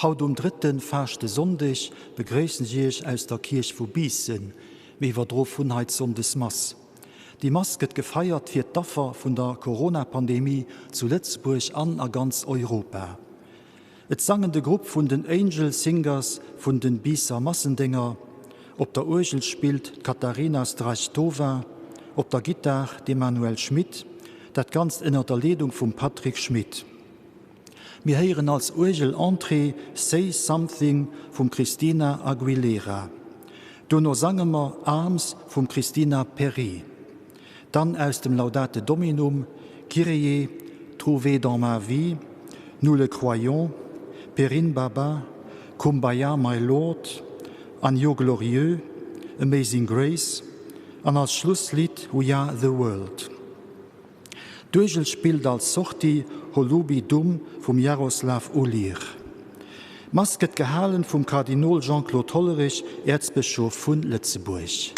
Haut um drëtte Faaschtesonndeg begréissen ech Iech aus der Kierch vu Biissen. Mir iwwerdro vun hei d'Sonndesmass. Déi Mass gëtt gefeiert fir d'Affer vun der Corona-Pandemie zu Lëtzebuerg an a ganz Europa. Et sangen de Grupp vun den Angel Singers vun den Biisser Massendénger, op der Uergel spillt d'Katarina Strajtova, op der Gittar d'Emmanuelle Schmit, dat Ganzt ënner der Leedung vum Patrick Schmit. Mir héieren als Uergel-Entrée Say Something vum Christina Aguilera. Dono sange mer Arms vum Christina Perri. Dann aus dem Laudate Dominum, Kyrie, Trouvé dans ma vie, Nous le croyons, Perrine Baba, Kumbaya my Lord, Agneau glorieux, Amazing Grace an als Schlusslidd We are the world. D'Uergel spillt als Sortie Holubi Dum vum Jaroslav Uhlir. D'Mass gëtt gehalen vum Kardinol Jean-Claude Hollerich, Äerzbëschof vun Lëtzebuerg.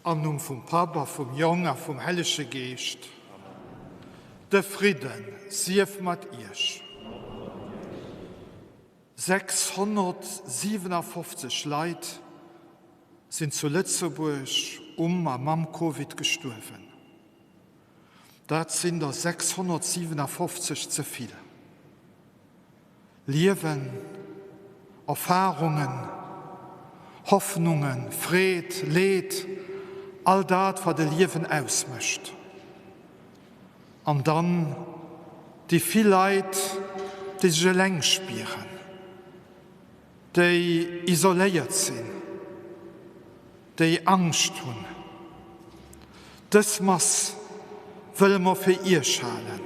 Am Numm vum Papp a vum Jong a vum Hellege Geescht. De Fridden sief mat iech. 657 Leit sinn zu Lëtzebuerg um a mam Covid gestuerwen. Dat sinn der 657 ze vill. Liewen, Erfarungen, Hoffnungen, Freed, Leed, all dat wat e Liewen ausmécht. An dann déi vill Leit, déi sech eleng spieren, déi isoléiert sinn, déi Angscht hunn. Dës Mass wëlle mer fir Iech halen,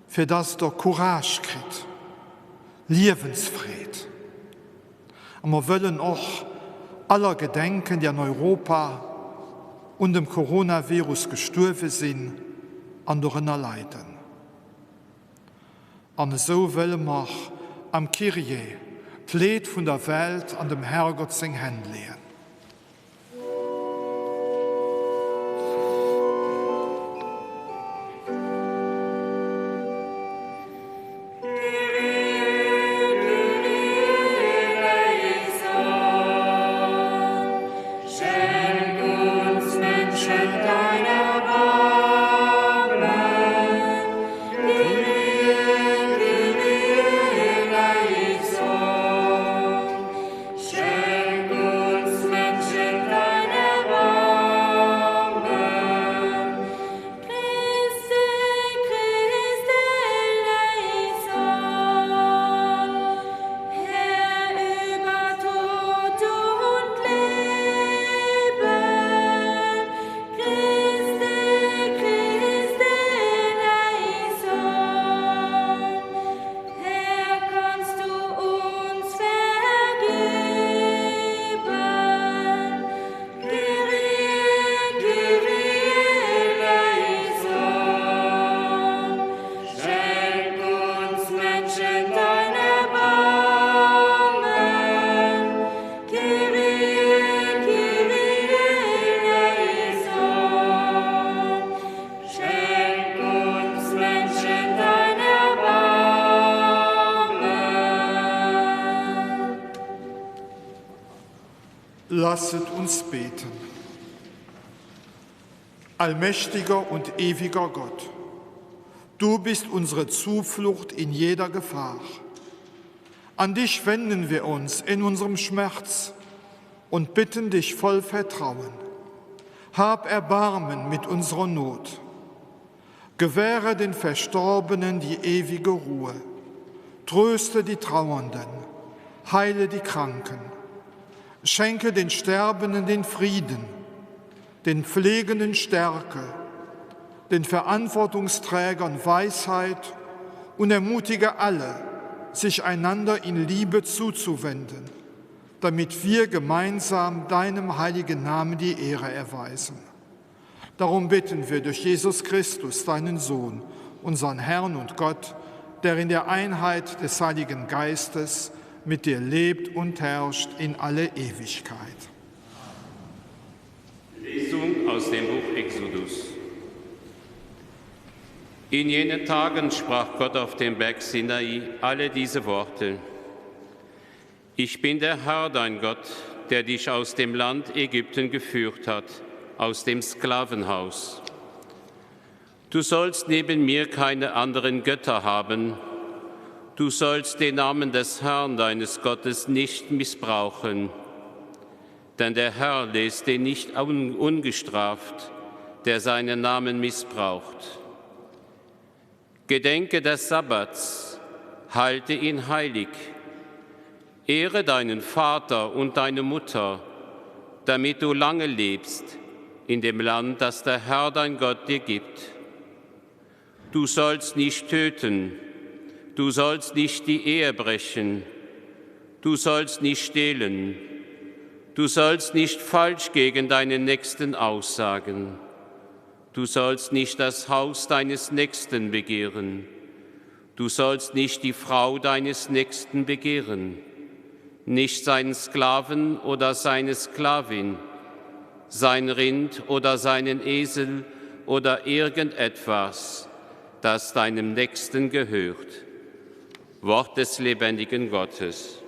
fir dass Der Courage kritt, Liewensfreed. A mer wëllen och aller gedenken, déi an Europa un dem Coronavirus gestuerwe sinn an dorënner leiden. An esou wëlle mer am Kyrie d'Leed vun der Welt an dem Herrgott seng Hänn leeën. Lasset uns beten. Allmächtiger und ewiger Gott, du bist unsere Zuflucht in jeder Gefahr. An dich wenden wir uns in unserem Schmerz und bitten dich voll Vertrauen. Hab Erbarmen mit unserer Not. Gewähre den Verstorbenen die ewige Ruhe. Tröste die Trauernden, heile die Kranken. Schenke den Sterbenden den Frieden, den Pflegenden Stärke, den Verantwortungsträgern Weisheit und ermutige alle, sich einander in Liebe zuzuwenden, damit wir gemeinsam deinem heiligen Namen die Ehre erweisen. Darum bitten wir durch Jesus Christus, deinen Sohn, unseren Herrn und Gott, der in der Einheit des Heiligen Geistes mit dir lebt und herrscht in alle Ewigkeit. Lesung aus dem Buch Exodus. In jenen Tagen sprach Gott auf dem Berg Sinai alle diese Worte. Ich bin der Herr, dein Gott, der dich aus dem Land Ägypten geführt hat, aus dem Sklavenhaus. Du sollst neben mir keine anderen Götter haben. Du sollst den Namen des Herrn deines Gottes nicht missbrauchen. Denn der Herr lässt den nicht ungestraft, der seinen Namen missbraucht. Gedenke des Sabbats, halte ihn heilig. Ehre deinen Vater und deine Mutter, damit du lange lebst in dem Land, das der Herr dein Gott dir gibt. Du sollst nicht töten, du sollst nicht die Ehe brechen, du sollst nicht stehlen, du sollst nicht falsch gegen deinen Nächsten aussagen. Du sollst nicht das Haus deines Nächsten begehren. Du sollst nicht die Frau deines Nächsten begehren, nicht seinen Sklaven oder seine Sklavin, sein Rind oder seinen Esel oder irgendetwas, das deinem Nächsten gehört. Wort des lebendigen Gottes.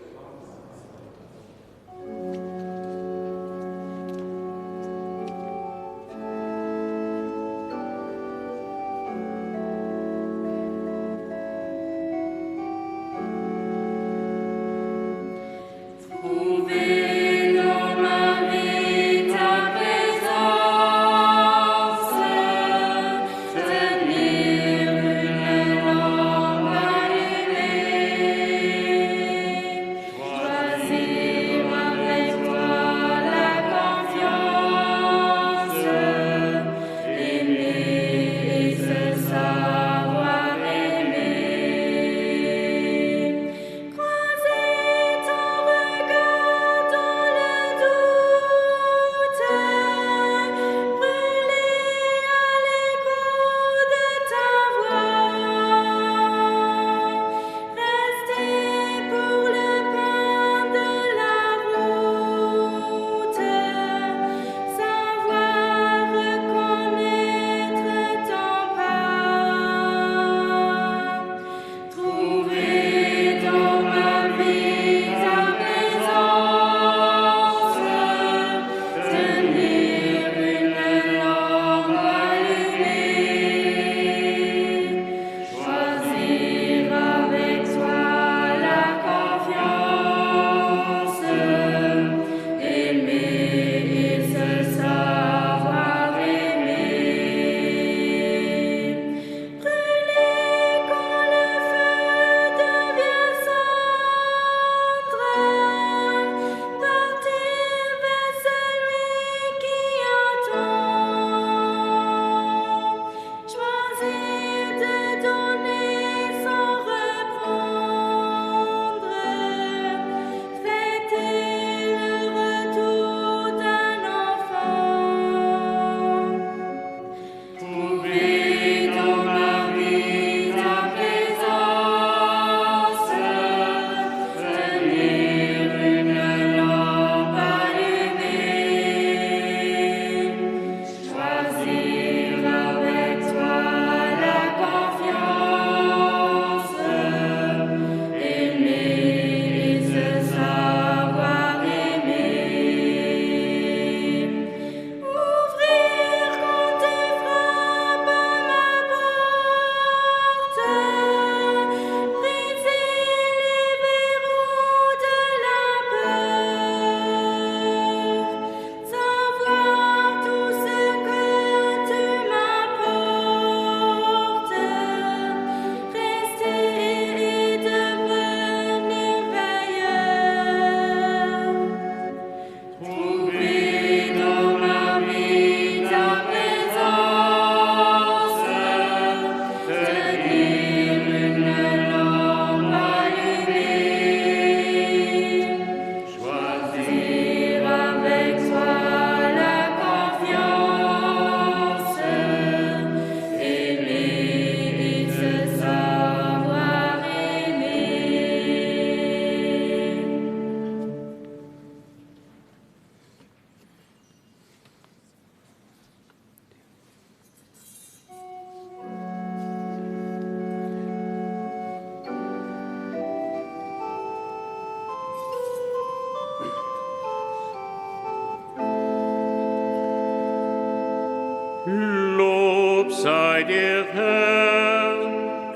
Lob sei dir, Herr,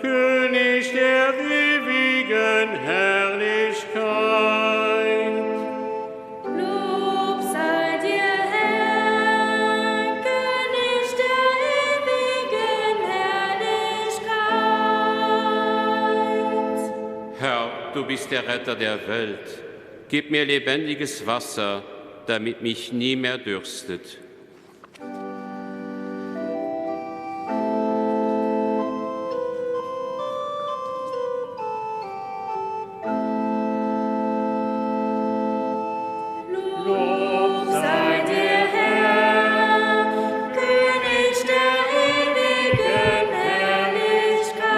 König der ewigen Herrlichkeit. Lob sei dir, Herr, König der ewigen Herrlichkeit. Herr, du bist der Retter der Welt. Gib mir lebendiges Wasser, damit mich nie mehr dürstet. Lob sei dir, Herr, König der ewigen Herrlichkeit.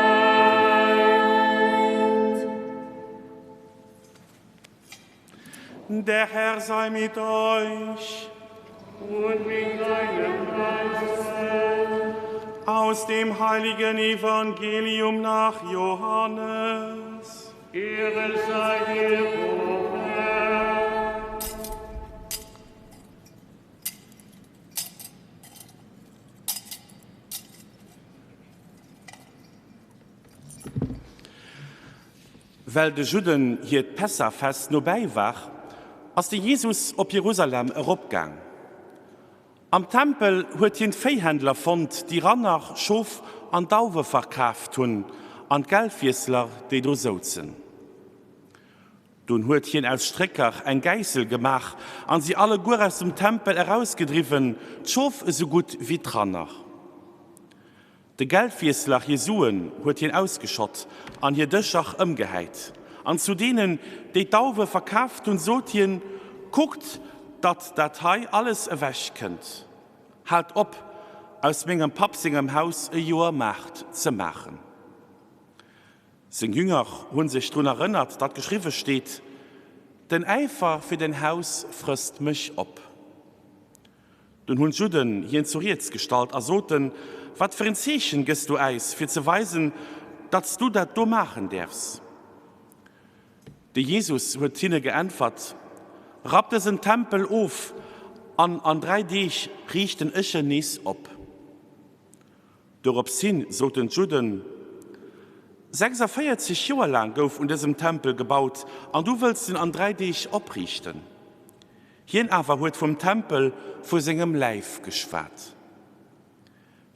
Der Herr sei mit euch. Und mit deinem Geiste. Aus dem heiligen Evangelium nach Johannes. Ehre sei dir, o Herr. Well de Judden hiert Pessahfest nobäi war, ass de Jesus op Jerusalem eropgaang. Am Tempel huet hien d'Véihändler fonnt, déi Ranner, Schof an Dauwe verkaaft hunn, an d'Geldwiessler, déi do souzen. Dunn huet hien aus Strécker eng Gäissel gemaach an si alleguer aus dem Tempel erausgedriwwen, d'Schof esou gutt wéi d'Ranner. De Geldwiessler hir Suen huet hien ausgeschott an hir Dëscher ëmgehäit. An zu deenen, déi d'Dauwe verkaaft hunn, sot hien, Kuckt, datt dat hei alles ewech kënnt! Haalt op, aus mengem Papp sengem Haus e Joermaart ze maachen! Seng Jünger hu sech drun erënnert, datt geschriwwe steet, Den Äifer fir däin Haus frësst mech op. Dunn hunn d'Judden hien zu Rieds gestallt a soten, Wat fir en Zeechen gëss du äis, fir ze weisen, datt s du dat do maachen däerfs? De Jesus huet hinne geäntwert, Rappt dësen Tempel of, an an dräi Deeg riichten ech en nees op. Doropshin soten d'Judden, 46 Joer laang gouf un dësem Tempel gebaut, an du wëlls en an dräi Deeg opriichten? Hien awer huet vum Tempel vu sengem Läif geschwat.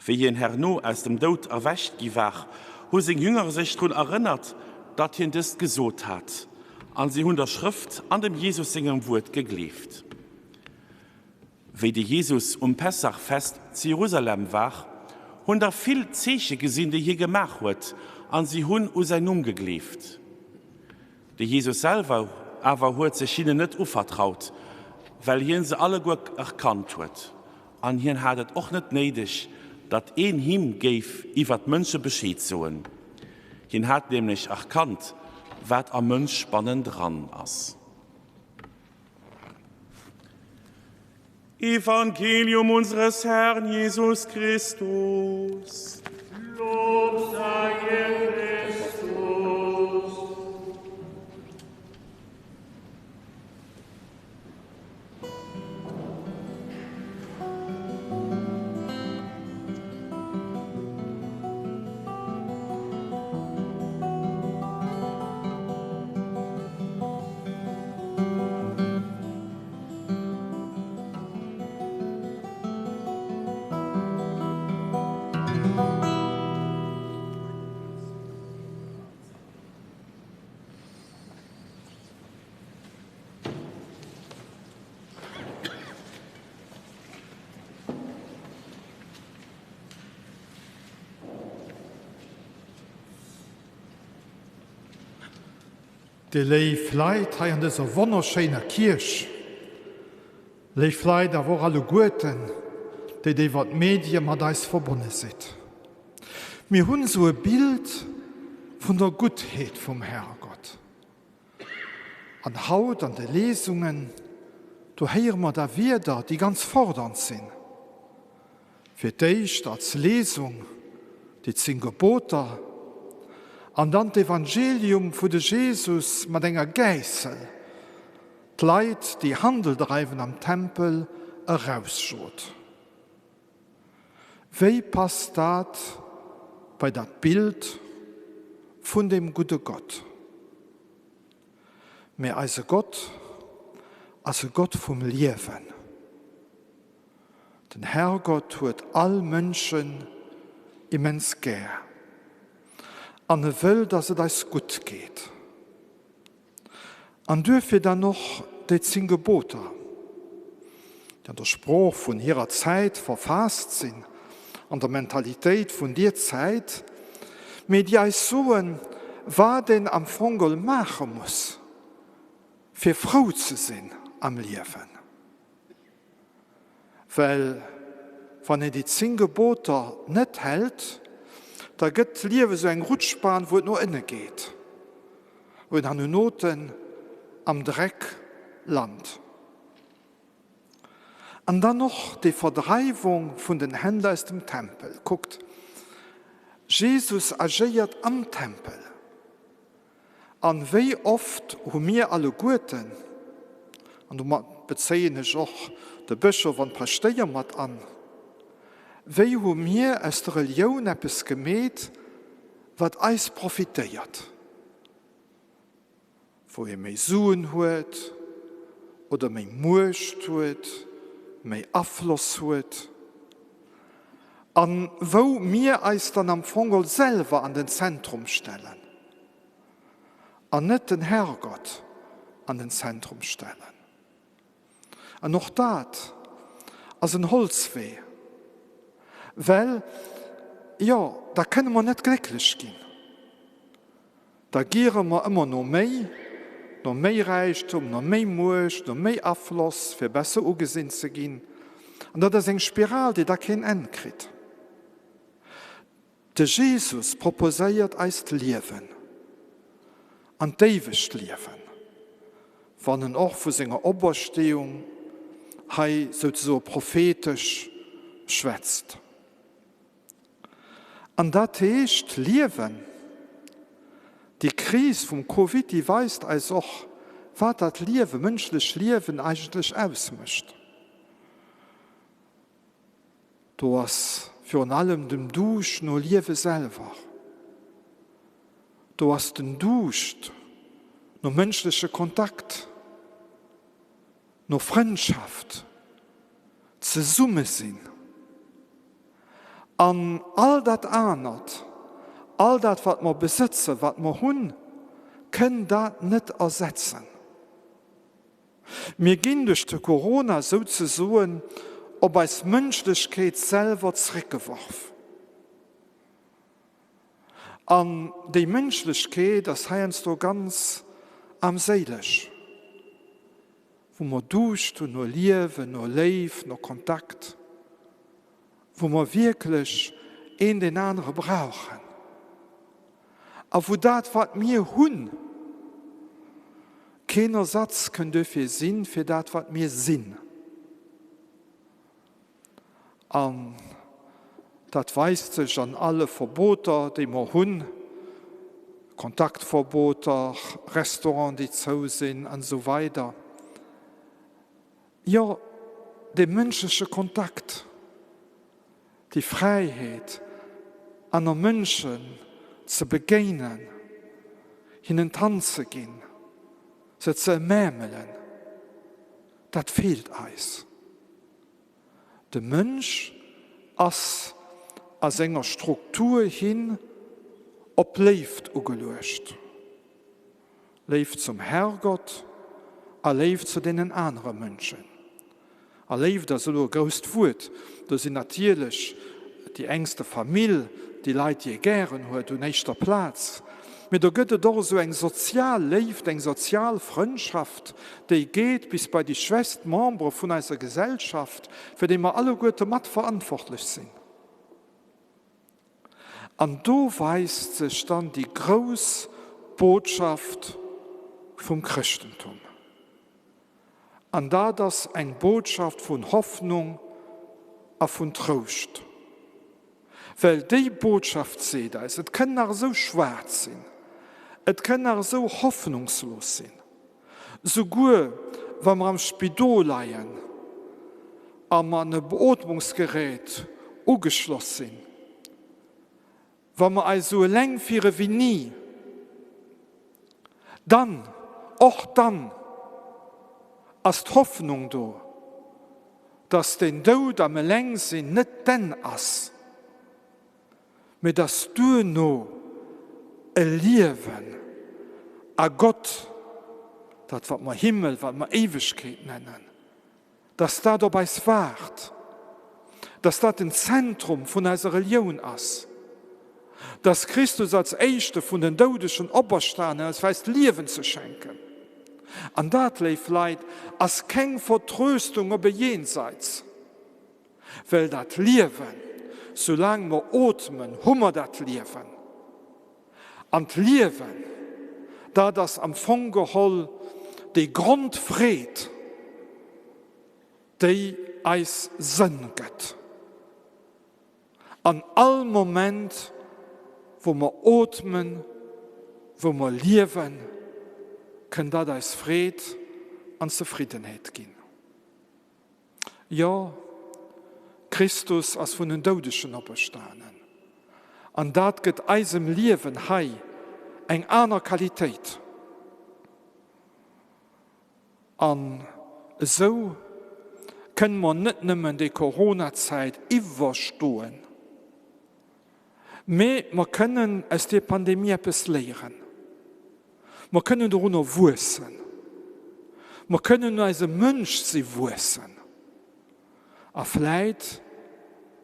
Wéi hien herno aus dem Doud erwächt gi war, hu seng Jünger sech drun erënnert, datt hien dëst gesot hat, an si hunn der Schrëft an dem Jesus sengem Wuert gegleeft. Wéi de Jesus um Pessachfest zu Jerusalem war, hunn der vill d'Zeeche gesinn, déi hie gemaach huet, an si hunn u säin Numm gegleeft. De Jesus selwer awer huet sech hinnen net uvertraut, well hien se alleguer erkannt huet, an hien hat et och net néideg, datt een him géif iwwer d'Mënsche Bescheed soen. Hien hat nämlech erkannt, wat am Mënsch bannendran ass. Evangelium unseres Herrn Jesus Christus. Lob sei dir, Christus. Dir léif Leit hei an dëser wonnerschéiner Kierch, léif Leit awer och alleguerten, déi der iwwer d'Medie mat eis verbonne sidd. Mir hunn esou e Bild vun der Guttheet vum Herrgott. An haut an de Lesungen, do héiere mer da Wierder, déi ganz fordernd sinn. Fir d'éischt als Lesung déi 10 Geboter an dann d'Evangelium, wou de Jesus mat enger Gäissel d'Leit, déi Handel dreiwen am Tempel, erausjot. Wéi passt dat bei dat Bild vun dem gudde Gott? Mä eise Gott ass e Gott vum Liewen. Den Herrgott huet all Mënschen immens gär an e wëll, dass et eis gutt geet. An duerfir dann och déi 10 Geboter, déi an der Sprooch vun hirer Zäit verfaasst sinn, an der Mentalitéit vun dier Zäit, mee déi eis soen, wat een am Fong geholl maache muss, fir frou ze sinn am Liewen. Well wann een déi 10 Geboter net hält, da gëtt d'Liewe sou eng Rutschbahn, wou et no ënne geet, wou een hannunoten am Dreck lant. An dann och déi Verdreiwung vun den Händler aus dem Tempel. Kuckt, Jesus agéiert am Tempel. An wéi oft hu mir alleguerten, an domat bezéien ech och de Bëschof an d'Paschtéier mat an, wéi hu mir aus der Relioun eppes gemeet, wat eis profitéiert? Wou ee méi Suen huet oder méi Muecht huet, méi Afloss huet a wou mir eis dann am Fong geholl selwer an den Zentrum stellen an net den Herrgott an den Zentrum stellen. An och dat ass en Holzwee, well, jo, da kënne mer net glécklech ginn. Da giere mer ëmmer no méi, no méi Räichtum, no méi Muecht, no méi Afloss, fir besser ugesinn ze ginn. An dat ass eng Spiral, déi da keen Enn kritt. De Jesus proposéiert eis d'Liewen an d'éiwegt Liewen, wann en och vu senger Opersteeung hei souzesoe prophetesch schwätzt. An dat heescht Liewen. Déi Kris vum Covid, déi weist eis och, wat dat Liewen, mënschlech Liewen eigentlech ausmécht. Do ass virun allem den Duuscht no Liewe selwer. Do ass den Duuscht no mënschleche Kontakt, no Frëndschaft, Zesummesinn. An all dat anert, all dat wat mer besëtzen, wat mer hunn, kënn dat net ersetzen. Mir ginn duerch de Corona souzesoen op eis Mënschlechkeet selwer zréckgeworf. An déi Mënschlechkeet ass heiansdo ganz aarmséileg, wou mer Duuscht hunn no Liewen, no Léift, no Kontakt, wou mer wierklech een deen anere brauchen a wou dat, wat mir hunn, keen Ersatz kënn duerfir sinn, fir dat, wat mir sinn. An dat weist sech an alle Verboter, déi mer hunn, Kontaktverboter, Restauranten, déi zou sinn an esou weider. Jo, dee mënschleche Kontakt, déi Fräiheet, aner Mënschen ze begéinen, hinnen d'Hand ze ginn, se ze emämelen, dat feelt eis. De Mënsch ass a senger Struktur hin op Léift ugeluecht. Léift zum Herrgott a Léift zu deenen anere Mënschen. A Léift ass elo e grousst Wuert. Do sinn natierlech déi engste Famill, déi Leit, déi ee gären huet, un éischter Plaz. Mee do gëtt et och esou eng sozial Léift, eng sozial Frëndschaft, déi geet bis bei déi schwächst Membere vun eiser Gesellschaft, fir déi mer alleguerte mat verantwortlech sinn. An do weist sech dann déi grouss Botschaft vum Chrëschtentum. An dat ass eng Botschaft vun Hoffnung a vun Trouscht. Well déi Botschaft seet eis, et kënn nach esou schwaarz sinn, et kënn nach esou hoffnungslos sinn, souguer wa mer am Spidol leien a mer an e Beootmungsgerät ugeschloss sinn, wa mer eis esou eleng fire wéi ni, dann, och dann ass d'Hoffnung do, dass den Doud am Elengsinn net d'Enn ass, mee dass duerno e Liewen a Gott, dat wat mer Himmel, wat mer Éiwegkeet nennen, dass dat op eis waart, dass dat den Zentrum vun eiser Relioun ass, dass Christus als Éischte vun den Doudegen operstanen ass, fir eis d'Liewen ze schenken. An dat, léif Leit, ass keng Vertröstung op e Jenseits, well dat Liewen, soulaang mer ootmen, hu mer dat Liewen. An d'Liewen, dat ass am Fong geholl déi Grondfreed, déi. eis Sënn gëtt. An all Moment, wou mer ootmen, wou mer liewen, kënn dat eis Freed an Zefriddenheet ginn. Jo, Christus ass vun den Doudegen operstanen, an dat gëtt eisem Liewen hei eng aner Qualitéit. An esou kënne mer net nëmmen déi Coronazäit iwwerstoen, mee mer kënnen aus deer Pandemie eppes léieren. Mer kënnen dorunner wuessen. Mer kënnen un eisem Mënschsi wuessen. A vläit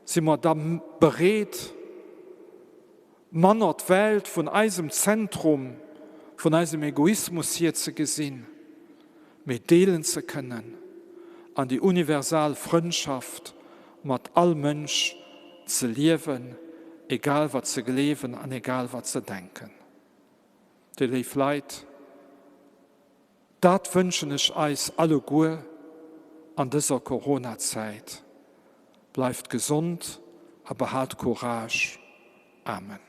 si mer da bereet, manner d'Welt vun eisem Zentrum, vun eisem Egoismus hier ze gesinn, mee deelen ze kënnen an déi universal Frëndschaft mat all Mënsch ze liewen, egal wat se gleewen an egal wat se denken. Dir léif Leit, Dat wënschen ech eis alleguer an dëser Corona-Zäit. Bleift gesond a behaalt Courage. Amen.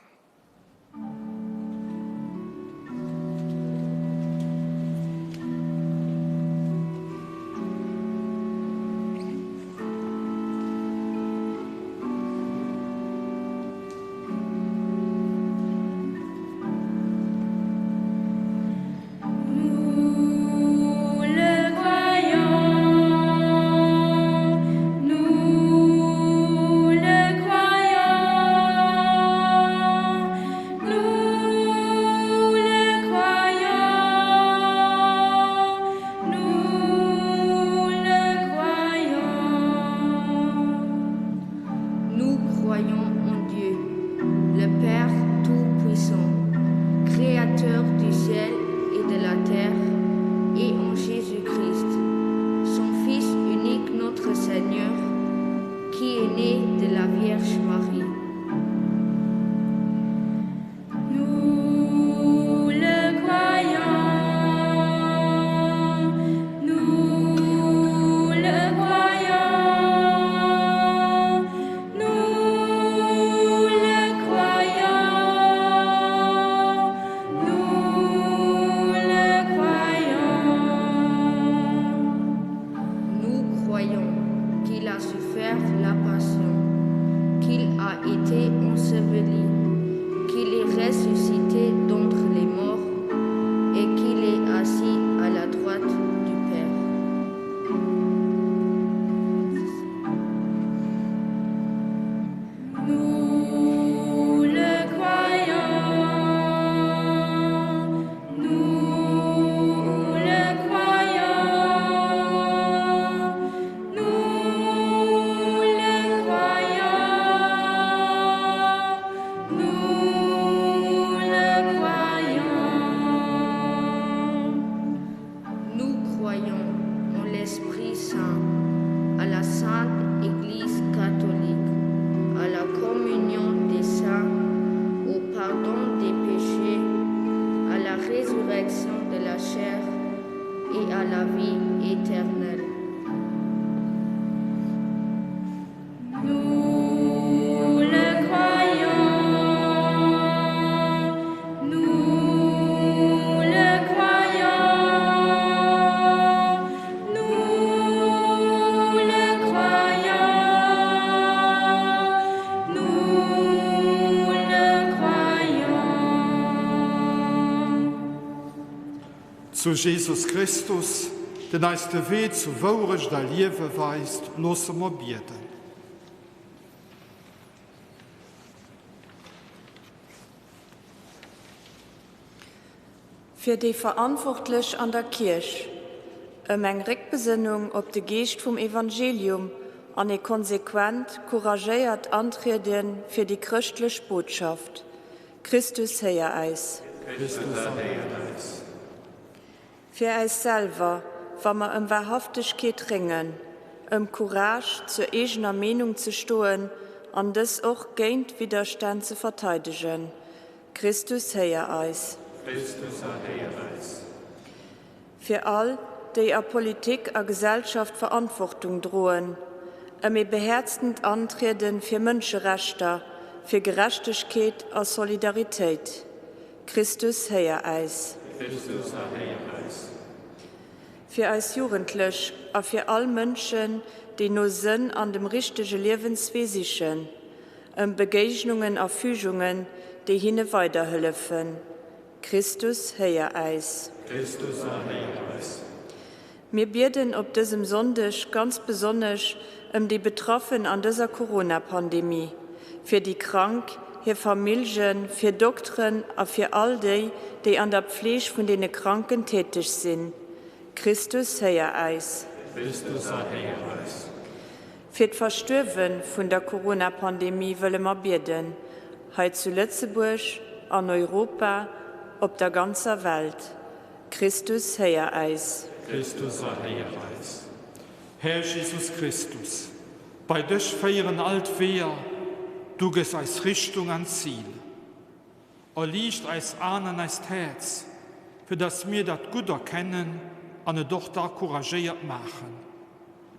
Nous croyons en Dieu, le Père Tout-Puissant, Créateur du ciel et de la terre, et en Jésus-Christ, son Fils unique notre Seigneur, qui est né de la Vierge Marie. Nous le croyons, nous le croyons, nous le croyons, nous le croyons. Nous croyons qu'il a souffert la passion, qu'il a été enseveli, qu'il est ressuscité d'entre les morts et qu'il est assis à la droite du Père. Nous le croyons, nous le croyons, nous le croyons, nous le croyons. Nous croyons en l'Esprit Saint, à la Sainte Église catholique, à la communion des saints, au pardon des péchés, à la résurrection de la chair et à la vie éternelle. Nous le croyons, nous le croyons, nous le croyons, nous le croyons. Zu Jesus Christus, deen eis de Wee zu Wourecht a Liewe weist, loosse mer bieden. Fir déi Verantwortlech an der Kierch, ëm eng Réckbesënnung op de Geescht vum Evangelium an ee konsequent, couragéiert Antriede fir déi chrëschtlech Botschaft. Christus, héier äis. Christus, erhéier äis. Fir äis selwer, wa mer ëm Wahrhaftegkeet réngen, ëm Courage, zur eegener Meenung ze stoen an dës och géint Widderstänn ze verteidegen. Christus, héier eis. Christus, erhéier eis. Fir all, déi a Politik a Gesellschaft Verantwortung droen. Ëm ee behäerztent Antrieden fir Mënscherechter, fir Gerechtegkeet a Solidaritéit. Christus, héier äis. Christus, erhéier äis. Fir eis Jugendlech a fir all Mënschen, déi no Sënn an dem richtege Liewenswee sichen. Ëm Begéignungen a Fügungen, déi hinne weiderhëllefen. Christus, héier äis. Christus, erhéier äis. Mir bieden op dësem Sonndeg ganz besonnesch ëm déi Betraffen an dëser Corona-Pandemie, fir déi Krank, hir Familljen, fir Dokteren a fir all déi, déi an der Pfleeg vun deene Kranken täteg sinn. Christus, héier äis. Christus, erhéier eis. Fir d'Verstuerwe vun der Corona-Pandemie wëlle mer bieden, hei zu Lëtzebuerg, an Europa, op der ganzer Welt. Christus, héier äis. Christus, erhéier eis. Här Jesus Christus, bei dech féieren all d'Weeër, du gëss eis Richtung an Zil. Erliicht eis Aen an eist Häerz, fir dass mir dat Gutt erkennen an et och da couragéiert maachen.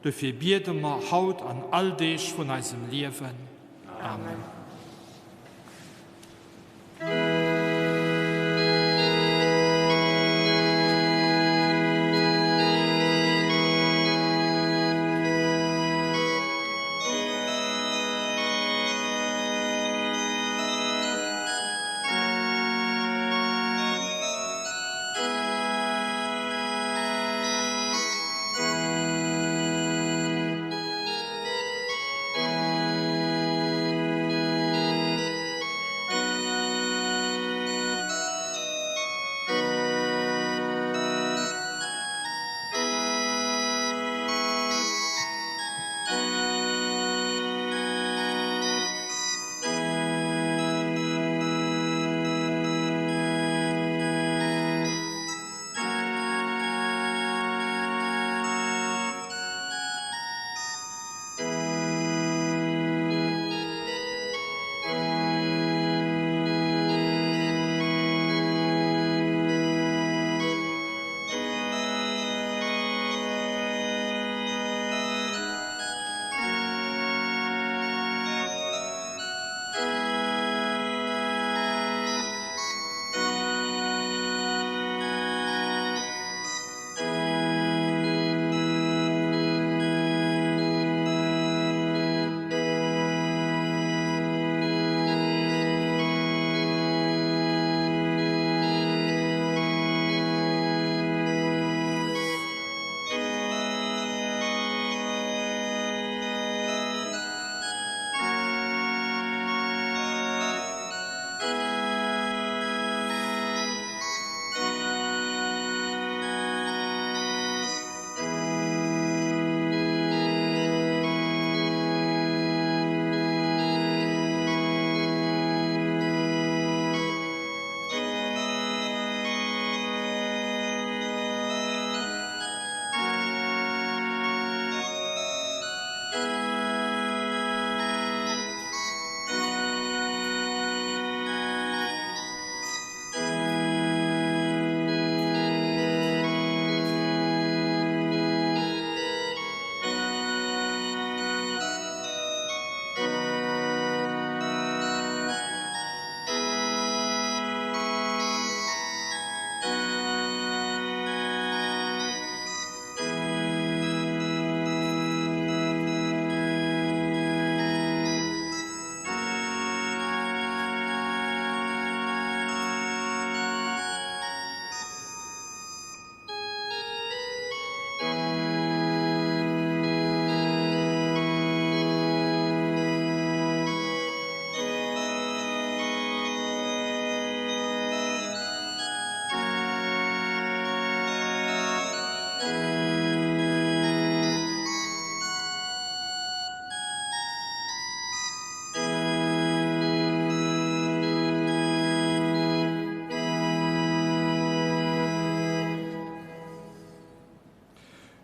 Dofir biede mer haut an all Deeg vun eisem Liewen. Amen.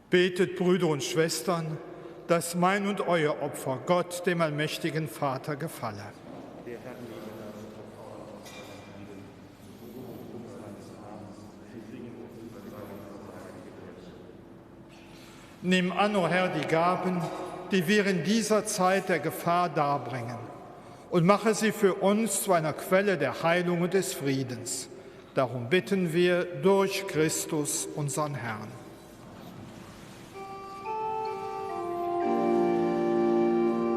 Betet, Brüder und Schwestern, dass mein und euer Opfer Gott, dem allmächtigen Vater, gefalle. Der Herr nehme das Opfer aus deinen Händen, zu Lobung seines Namens, für Segen und für seine heilige Kirche. Nimm an, o Herr, die Gaben, die wir in dieser Zeit der Gefahr darbringen, und mache sie für uns zu einer Quelle der Heilung und des Friedens. Darum bitten wir durch Christus, unseren Herrn.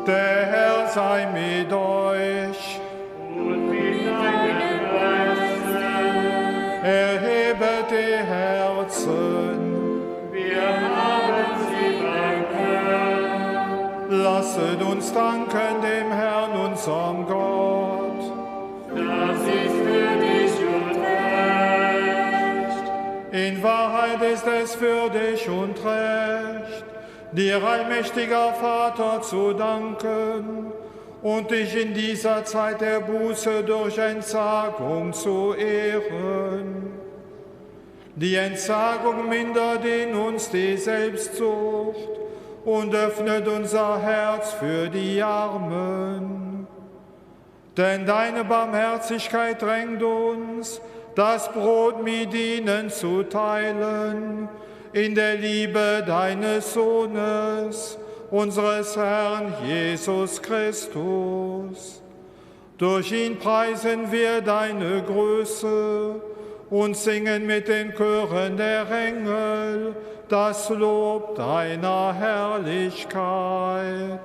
Der Herr sei mit euch. Und mit deinem Geiste. Erhebet die Herzen. Wir haben sie beim Herrn. Lasset uns danken dem Herrn, unserem Gott. Das ist würdig und recht. In Wahrheit ist es würdig und recht, dir allmächtiger Vater zu danken und dich in dieser Zeit der Buße durch Entsagung zu ehren. Die Entsagung mindert in uns die Selbstsucht und öffnet unser Herz für die Armen. Denn deine Barmherzigkeit drängt uns, das Brot mit ihnen zu teilen, in der Liebe deines Sohnes, unseres Herrn Jesus Christus. Durch ihn preisen wir deine Größe und singen mit den Chören der Engel das Lob deiner Herrlichkeit.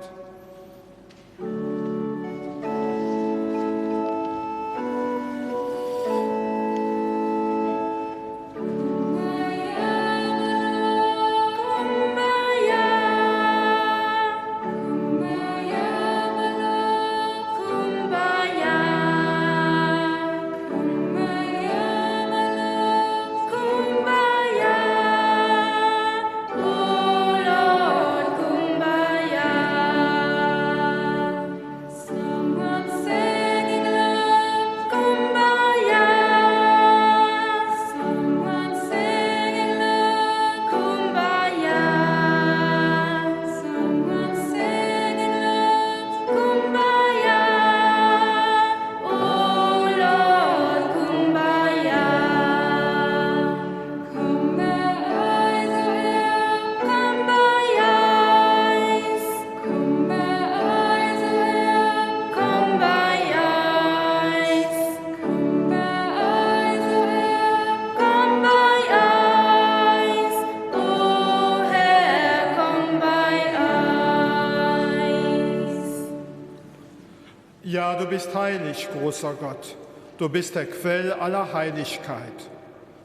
Ja, du bist heilig, großer Gott. Du bist der Quell aller Heiligkeit.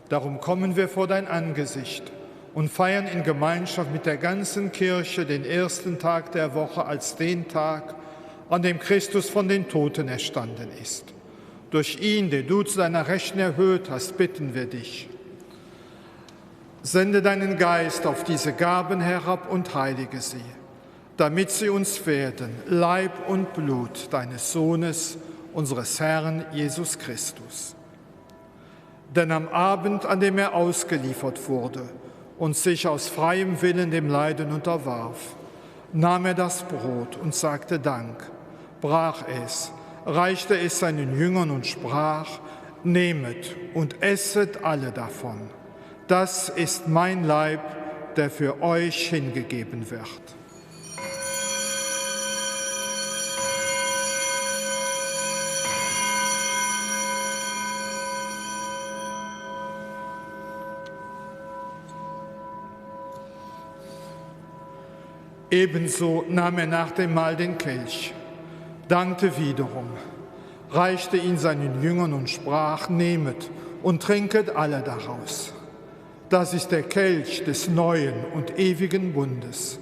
Darum kommen wir vor dein Angesicht und feiern in Gemeinschaft mit der ganzen Kirche den ersten Tag der Woche als den Tag, an dem Christus von den Toten erstanden ist. Durch ihn, den du zu deiner Rechten erhöht hast, bitten wir dich. Sende deinen Geist auf diese Gaben herab und heilige sie damit sie uns werden, Leib und Blut deines Sohnes, unseres Herrn Jesus Christus. Denn am Abend, an dem er ausgeliefert wurde und sich aus freiem Willen dem Leiden unterwarf, nahm er das Brot und sagte Dank, brach es, reichte es seinen Jüngern und sprach, Nehmet und esset alle davon. Das ist mein Leib, der für euch hingegeben wird. Ebenso nahm er nach dem Mahl den Kelch, dankte wiederum, reichte ihn seinen Jüngern und sprach, Nehmet und trinket alle daraus. Das ist der Kelch des neuen und ewigen Bundes,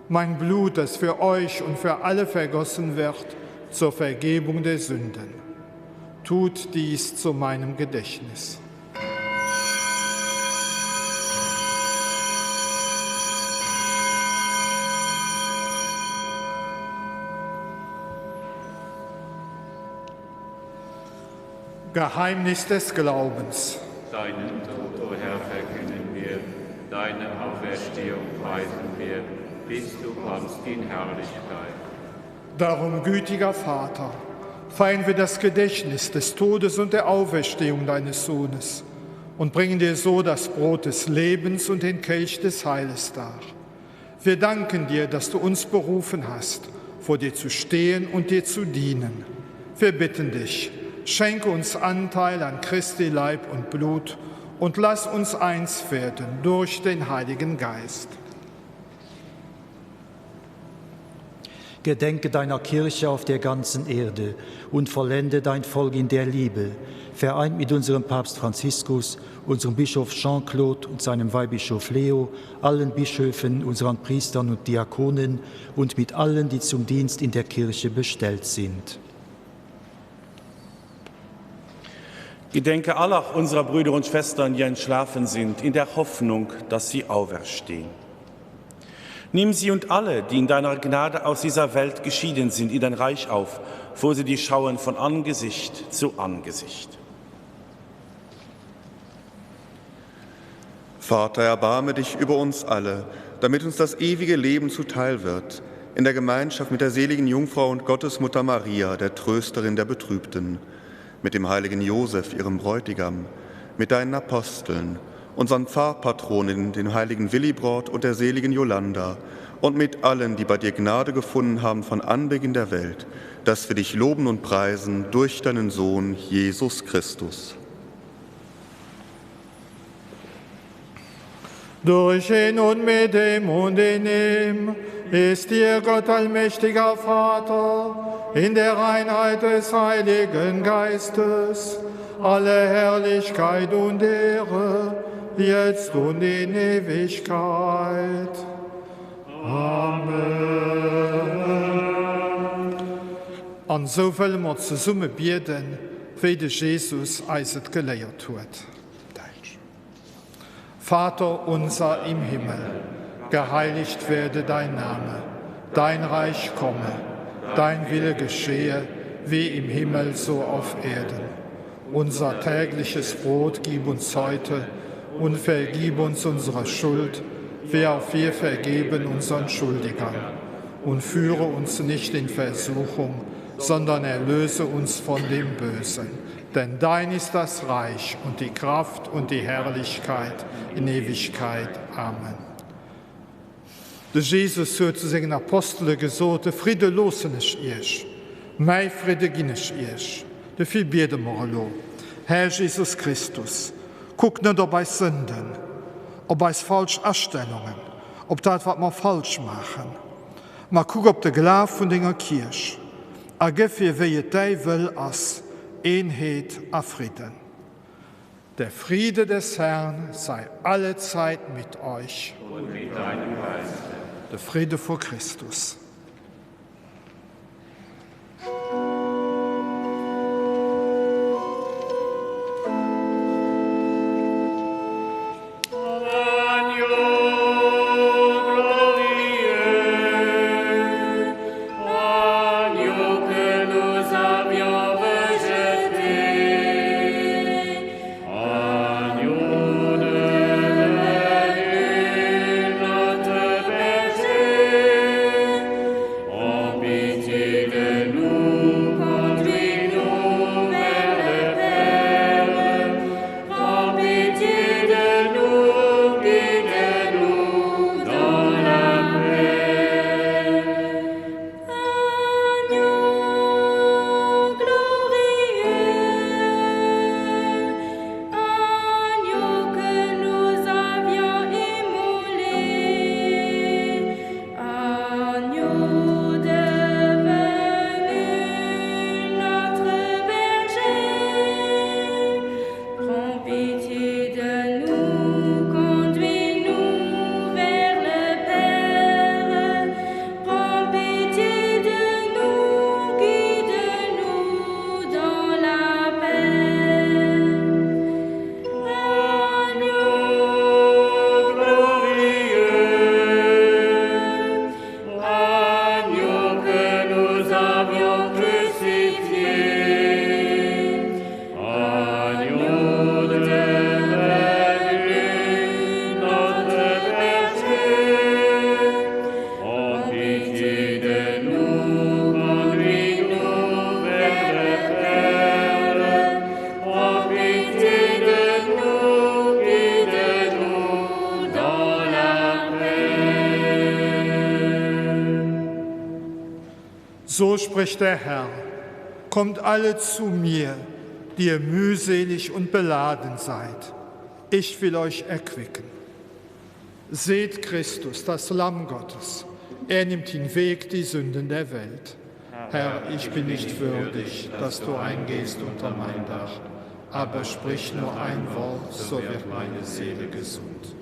mein Blut, das für euch und für alle vergossen wird zur Vergebung der Sünden. Tut dies zu meinem Gedächtnis. Geheimnis des Glaubens. Deinen Tod, o Herr, verkünden wir, deine Auferstehung preisen wir, bis du kommst in Herrlichkeit. Darum, gütiger Vater, feiern wir das Gedächtnis des Todes und der Auferstehung deines Sohnes und bringen dir so das Brot des Lebens und den Kelch des Heiles dar. Wir danken dir, dass du uns berufen hast, vor dir zu stehen und dir zu dienen. Wir bitten dich, schenke uns Anteil an Christi Leib und Blut und lass uns eins werden durch den Heiligen Geist. Gedenke deiner Kirche auf der ganzen Erde und vollende dein Volk in der Liebe, vereint mit unserem Papst Franziskus, unserem Bischof Jean-Claude und seinem Weihbischof Leo, allen Bischöfen, unseren Priestern und Diakonen und mit allen, die zum Dienst in der Kirche bestellt sind. Gedenke aller unserer Brüder und Schwestern, die entschlafen sind, in der Hoffnung, dass sie auferstehen. Nimm sie und alle, die in deiner Gnade aus dieser Welt geschieden sind, in dein Reich auf, wo sie dich schauen von Angesicht zu Angesicht. Vater, erbarme dich über uns alle, damit uns das ewige Leben zuteil wird, in der Gemeinschaft mit der seligen Jungfrau und Gottesmutter Maria, der Trösterin der Betrübten, mit dem heiligen Josef, ihrem Bräutigam, mit deinen Aposteln, unseren Pfarrpatronen, den heiligen Willibrord und der seligen Jolanda und mit allen, die bei dir Gnade gefunden haben von Anbeginn der Welt, dass wir dich loben und preisen durch deinen Sohn Jesus Christus. Durch ihn und mit dem und in ihm ist dir Gott allmächtiger Vater in der Reinheit des Heiligen Geistes alle Herrlichkeit und Ehre, jetzt und in Ewigkeit. Amen. An esou wëlle mer zesumme bieden, wéi de Jesus eis et geléiert huet. Däitsch. Vater unser im Himmel, geheiligt werde dein Name, dein Reich komme, dein Wille geschehe, wie im Himmel so auf Erden. Unser tägliches Brot gib uns heute und vergib uns unsere Schuld, wie auch wir vergeben unseren Schuldigern. Und führe uns nicht in Versuchung, sondern erlöse uns von dem Bösen. Denn dein ist das Reich und die Kraft und die Herrlichkeit in Ewigkeit. Amen. De Jesus huet zu sengen Apostele gesot, De Fridde loossen ech iech, mäi Fridde ginn ech iech. Dofir biede mer elo, Här Jesus Christus, kuck net op eis Sënden, op eis falsch Astellungen, op dat wat mer falsch maachen, ma kuck op de Glaf vun denger Kierch a gëff hir wéi et däi Wëll ass, Eenheet a Fridden. Der Friede des Herrn sei allezeit mit euch. Und mit deinem Geiste. De Friede vu Christus. So spricht der Herr, kommt alle zu mir, die ihr mühselig und beladen seid. Ich will euch erquicken. Seht Christus, das Lamm Gottes. Er nimmt hinweg die Sünden der Welt. Herr, ich bin nicht würdig, dass du eingehst unter mein Dach, aber sprich nur ein Wort, so wird meine Seele gesund.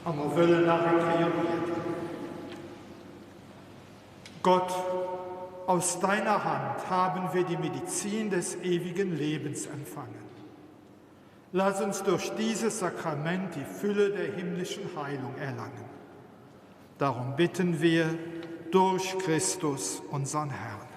A mer wëllen nach eng Kéier bieden. Gott, aus deiner Hand haben wir die Medizin des ewigen Lebens empfangen. Lass uns durch dieses Sakrament die Fülle der himmlischen Heilung erlangen. Darum bitten wir durch Christus, unseren Herrn.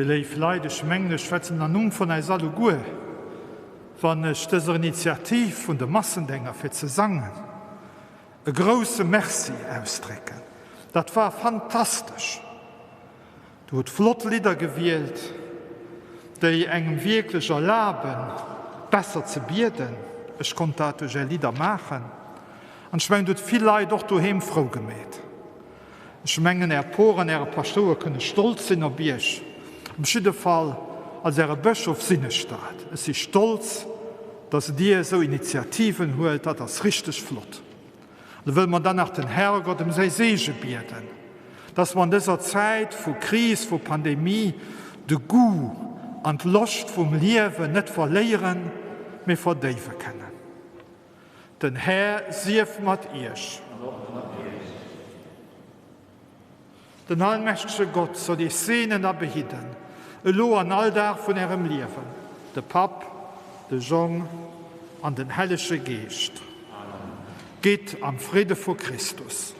Dir léif Leit, ech mengen, ech schwätzen am Numm vun eis alleguer, wann ech dëser Initiativ vun de Massendénger fir ze sangen e grouse Merci ausdrécken. Dat war fantastesch! Du hutt flott Lidder gewielt, déi engem wierklech erlaben, besser ze bieden. Ech konnt dat duerch är Lidder maachen. An ech mengen, et huet vill Leit och doheem frou gemeet. Ech mengen, är Por an äre Paschtouer kënne stolz sinn op iech. Op jidde Fall, als äre Bëschof sinn ech dat. Ech si stolz, dass dir esou Initiativen huelt. Dat ass richteg flott. An da wëlle mer dann nach den Herrgott ëm säi Seege bieden, dass mer an dëser Zäit vu Kris, vu Pandemie, de Goût an d'Loscht vum Liewen net verléieren, mee verdéiwe kënnen. Den Här sief mat iech. Den allmächtege Gott soll iech seenen a behidden, elo an all Dag vun ärem Liewen, de Papp, de Jong an den Hellege Geescht. Gitt am Fridde vu Christus.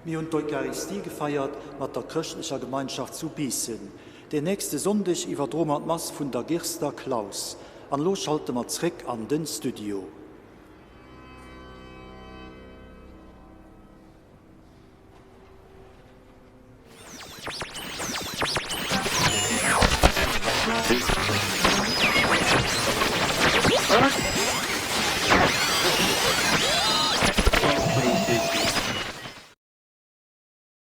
Mir hunn d'Eucharistie gefeiert mat der chrëschtlecher Gemeinschaft zu Biissen. Den nächste Sonndeg iwwerdroe mer d'Mass vun der Girster Klaus. An elo schalte mer zréck an den Studio.